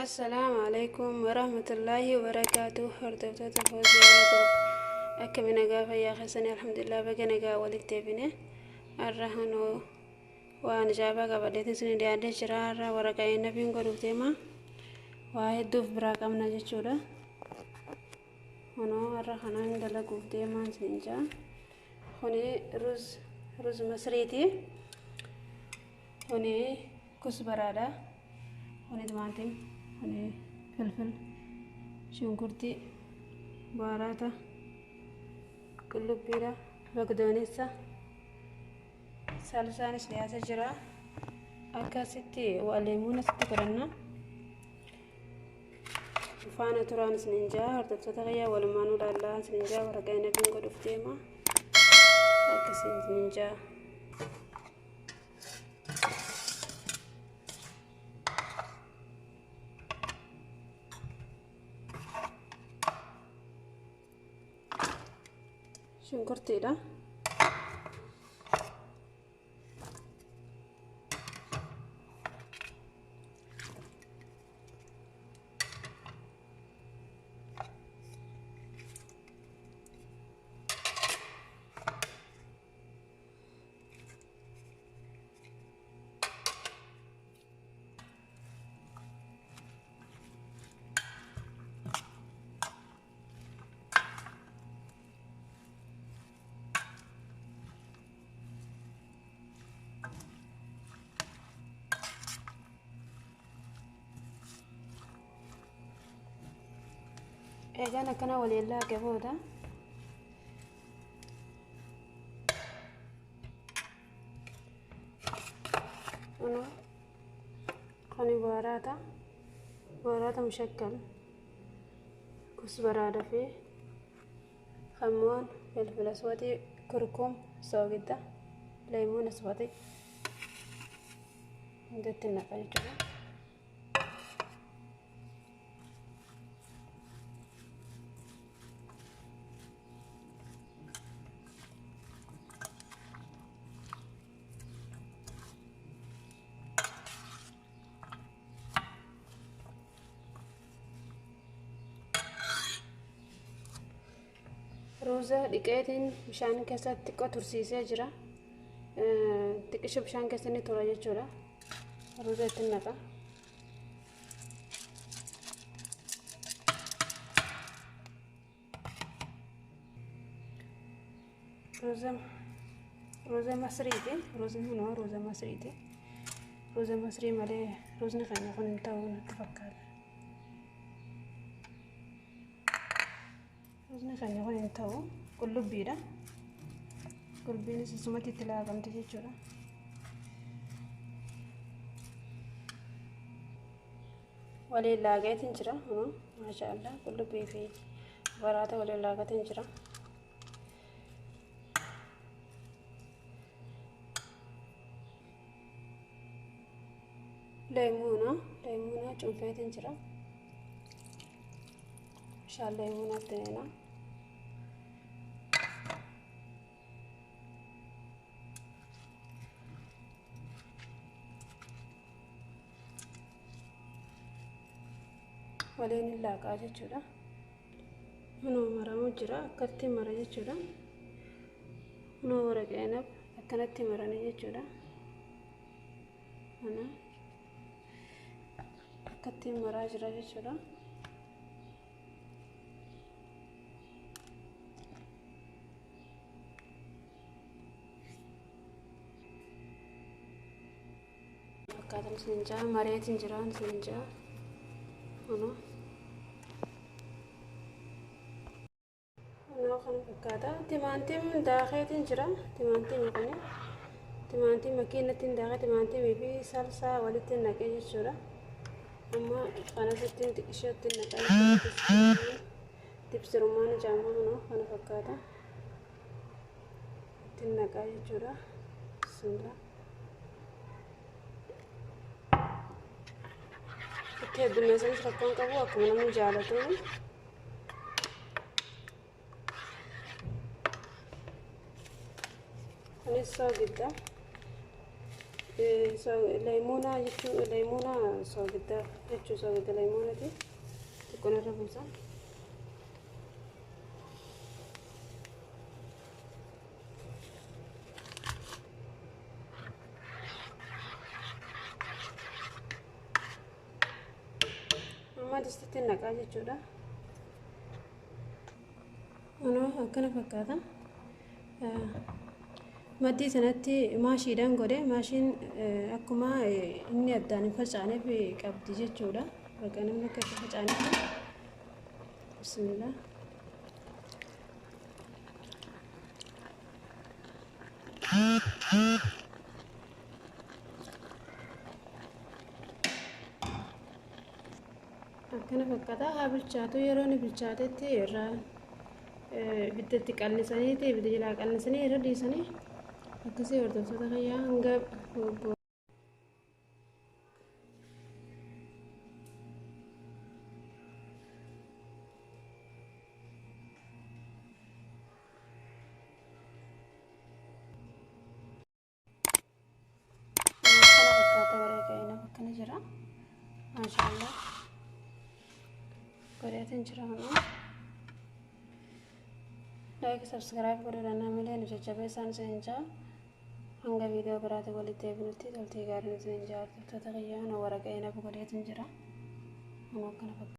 Assalaamu alaikum warahmatullaahi wabarakaatuh. Hordoftoota Fooziyaa akkami nagaa fayyaa keessanii? Alhamdulillah, baga nagaa walitti deebine. Har'a hanoo waan ajaa'ibaa qabadheetiin isin dhiyaadhee jira. Har'a waraqaa nabiin godhuuf deema. Waa hedduuf biraa qabna jechuudha. Hanoo har'a kanaan dalaguuf deemaan isin jaa. Kuni ruuz masriiti. Kuni kusbaraadha. Kuni timaatim, kuni filfil, shunkurtii, baaraata, qullubbiidha, bagdoonessa, salsaanis dhiyaatee jira. Akkasitti waa leemuun asitti godhanna. Faana turaan isin jaa, hordoftoota kiyyaa, walumaan ilaallaa isin jaa. Waraqaa nabiin godhuuf deema. Akkasiin isin jaa. Shunkurtiidha. Eegaan akkana waliin laaqe booda kuni baaraata, baaraata mushakkal, kusbaraadha fi kammoon, filfil aswadii, kurkum, soogidda, leemuun aswadii hundatti naqa jechuudha. Ruuza dhiqeetiin bishaan keessatti xiqqoo tursiisee jira. Xiqqisho bishaan keessa inni tura jechuudha. Ruuza itti naqa. Ruuza masriiti. Ruuzni kunoo ruuza masriiti. Ruuza masrii malee ruuzni keenya kun hin ta'u natti fakkaata. Ruuzni keenya kun hin ta'u. Qullubbiidha. Qullubbiinis asumatti itti laaqamti jechuudha. Waliin laaqeetiin jira. Maasha Allah, qullubbii fi baraata waliin laaqatiin jira. Leemuuna, leemuuna cuunfeetiin jira. Bishaan leemuunaatti neenaa. Waliin hin laaqaa jechuudha. Kunoo maramu jira, akkatti mara jechuudha. Kunoo waraqee inab akkanatti maranii jechuudha. Kana akkatti maraa jira jechuudha. Fakkaatan isin jaa, mareetiin jira isin jaa. Kunoo. Kunoo kana fakkaata. Timaantim daakeetiin jira. Timaantimii kuni timaantii makiinatti daakee timaantimii fi salsaa walitti naqee jechuudha. Amma kanasitti xiqqishootti naqaa jechuudha. Dibsirummaan jaamaa kunoo kana fakkaata. Ittiin naqaa jechuudha. Bismillah. Itti heddummeessanis rakkoon qabu, akkuma namni jaalatuun. Kunis soogidda. Leemuuna jechuun leemuuna soogidda jechuun soogidda leemuunati xiqqoon irra buusa. Amma distitti naqaa jechuudha. Kunoo akkana fakkaata. Maddii sanatti maashiidhaan godhe, maashiin akkuma inni addaan hin facaaneef qabdi jechuudha. Bakka namni akka itti facaaneef. Bismillah. Akkana fakkaata, haa bilchaatu. Yeroo inni bilchaatetti irraa ibiddatti qallisaniiti, ibidda jalaa qallisanii irra dhiisanii akkasii. Hordoftoota kiyyaa, hanga akkana fakkaata, waraqaa akkana jira. Maashaallah, godheetiin jira. Kunoo like, subscribe godhuudhaan namilee nu jajjabeessaan isin jaa. Hanga viidiyoo biraatti walitti deebinutti toltii gaariin isin jaa. Hordoftoota kiyyaa, nu waraqaa inaaf godheetiin jira. Kunoo akkana fakkaata.